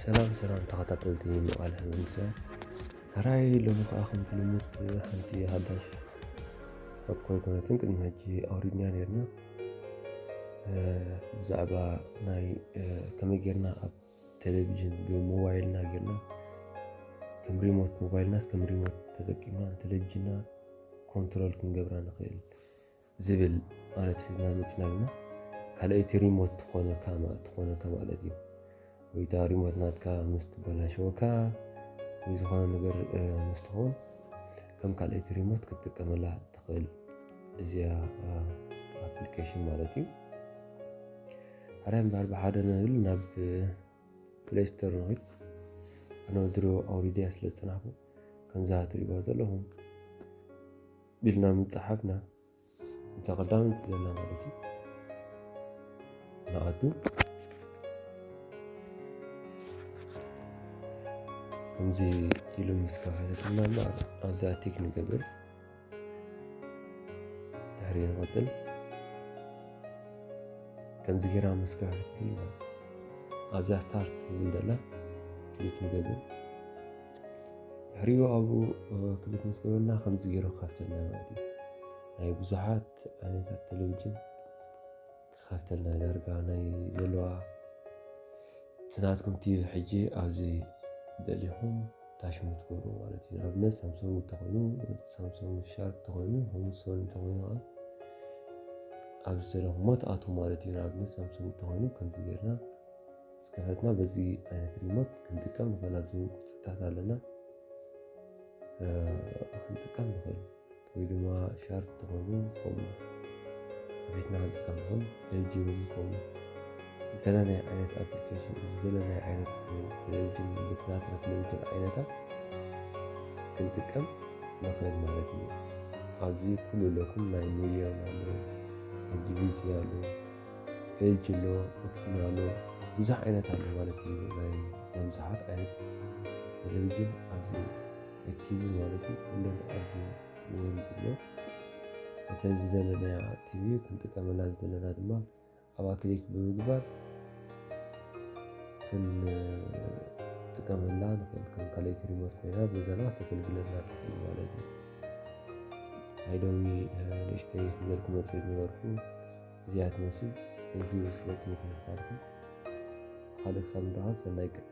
ሰላም ሰላም ተኸታተልቲ መቓልሕ መንሰ፣ ሕራይ ሎሚ ከዓ ከምቲ ልሙድ ሓንቲ ሓዳሽ እኮ ኣይኮነትን፣ ቅድሚ ሕጂ ኣውሪድና ነርና። ብዛዕባ ናይ ከመይ ጌርና ኣብ ቴሌቪዥን ብሞባይልና ጌርና ከም ሪሞት፣ ሞባይልናስ ከም ሪሞት ተጠቂምና ንቴሌቪዥንና ኮንትሮል ክንገብራ ንኽእል ዝብል ማለት ሒዝና መፂና ኣለና። ካልኣይቲ ሪሞት ትኾነካ ማለት እዩ። ወይ እታ ሪሞት ናትካ ምስ ትበላሸወካ ወይ ዝኾነ ነገር ምስ ትኸውን ከም ካልኣይቲ ሪሞት ክትጥቀመላ ትኽእል እዚኣ ኣፕሊኬሽን ማለት እዩ። ኣረ እምበር ብሓደ ንብል ናብ ፕሌይ ስቶር ንኽድ ኣነ ድሮ ኣውሪድያ ስለ ዝፀናሕኩ ከምዛ ትሪእዋ ዘለኹም ቢልና ምፅሓፍና እንተ ቀዳመይቲ ዘላ ማለት እዩ። ንኣቱ ከምዚ ኢሉ ምስ ከፈተትና እምበኣር ኣብዚኣ ቲክ ንገብር። ድሕሪ ንቐፅል ከምዚ ጌራ ምስ ከፈተትና ኣብዚኣ ስታርት ዝብል ዘላ ክሊክ ንገብር። ድሕሪኡ ኣብኡ ክሊክ ምስ ገበርና ከምዚ ገይሩ ክኸፍተልና ማለት እዩ። ናይ ብዙሓት ዓይነታት ቴሌቪዥን ክኸፍተልና ዳርጋ ናይ ዘለዋ እቲ ናትኩም ቲቪ ሕጂ ኣብዚ ደሊኹም ታሽሙ ትገብሩ ማለት እዩ። ንኣብነት ሳምሶንግ እንተኾይኑ ሳምሶንግ ሻርፕ እንተኾይኑ ሳምሶንግ እንተኾይኑ ከዓ ኣብዚ ዘለኹሞ ትኣቱ ማለት እዩ። ንኣብነት ሳምሶንግ እንተኾይኑ ከምዚ ጌርና ስከፈትና በዚ ዓይነት ሪሞት ክንጥቀም ንኽእል። ኣብዚ ቁፅርታት ኣለና ክንጥቀም ንኽእል ወይ ድማ ሻርፕ ተኾይኑ ከምኡ ከፊትና ክንጥቀም ንኽእል። ኤልጂ እውን ከምኡ ዝደለናይ ዓይነት ኣፕሊኬሽን ዝደለናይ ዓይነት ቴሌቪዥን ብትናትና ቴሌቪዥን ዓይነታት ክንጥቀም ንኽእል ማለት እዩ። ኣብዚ ኩሉ ኣለኩም ናይ ሚሊዮን ኣሎ፣ ናይ ቢቢሲ ኣሎ፣ ኤልጂ ኣሎ፣ ኦኪና ኣሎ፣ ብዙሕ ዓይነት ኣሎ ማለት እዩ። ናይ ናይ ብዙሓት ዓይነት ቴሌቪዥን ኣብዚ ቲቪ ማለት እዩ። ኩለን ኣብዚ ወርድ ኣሎ። እተ ዝደለናያ ቲቪ ክንጥቀመላ ዝደለና ድማ ኣብኣ ክሊክ ብምግባር ክንጥቀመላ ንኽእል። ከም ካልኣይቲ ሪሞት ኮይና በዛና ተገልግለና ትኽእል ማለት እዩ። ናይ ሎሚ ንእሽተይ ሒዘልኩም መፅእ ዝነበርኩ እዚኣ ትመስል። ቴንኪዩ ስለቲ ምክትታልኩም። ካልእ ክሳብ ንራኸብ ሰናይ ቀን።